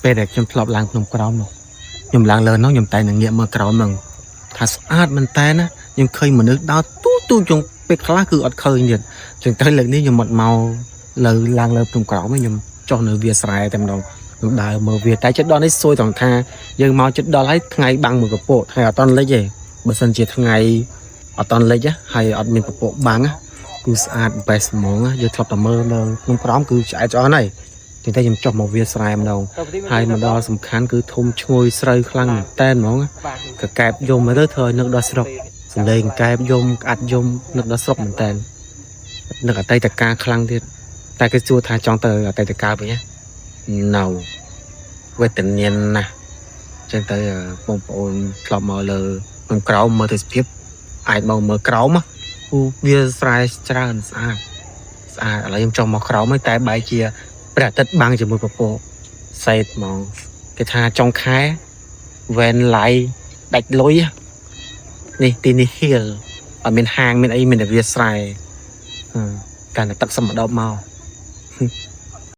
ពេលដែលខ្ញុំធ្លាប់ឡើងភ្នំក្រោមនោះខ្ញុំឡើងលើនោះខ្ញុំតែនឹងងាកមើលក្រោមហ្នឹងថាស្អាតមែនតើណាខ្ញុំឃើញមនុស្សដើរទូទូចុងពេលខ្លះគឺអត់ឃើញទៀតចឹងទៅលើកនេះខ្ញុំមកមកលើឡើងលើភ្នំក្រោមហ្នឹងខ្ញុំចុះនៅវាលស្រែតែម្ដងខ្ញុំដើរមើលវាតែចិត្តដល់នេះសួយត្រង់ថាយើងមកចិត្តដល់ហើយថ្ងៃបាំងមួយកពកថ្ងៃអត់តន់លិចទេបើសិនជាថ្ងៃអត់តន់លិចហើយអត់មានពពកបាំងគឺស្អាត best ហ្មងយើងធ្លាប់តែមើលនៅភ្នំក្រោមគឺឆ្អែតឆ្អន់ហើយចឹងតែខ្ញុំចុះមកវាលស្រែម្ដង ហើយមកដល់សំខាន់គឺធំឈ្ងុយស្រូវខ្លាំងមែនតែនហ្មងកកែបយំទៅធ្វើឲ្យនឹកដល់ស្រុកសំឡេងកែបយំក្អាត់យំនឹកដល់ស្រុកមែនតែននឹកអតីតកាលខ្លាំងទៀតតែគេសួរថាចង់ទៅអតីតកាលវិញណា No វេទនាណាស់ចឹងទៅបងប្អូនធ្លាប់មកលើក្នុងក្រោមមើលទេសភាពអាចមកមើលក្រោមគឺវាស្រែច្រើនស្អាតស្អាតឥឡូវខ្ញុំចង់មកក្រោមហើយតែបែរជាព្រះអាទិត្យបាំងជាមួយពពកសេតហ្មងគេថាចុងខែ when light ដាច់លុយនេះទីនេះហៀលអត់មានហាងមានអីមានតែវាស្រែកាន់តែទឹកសម្ដប់មក។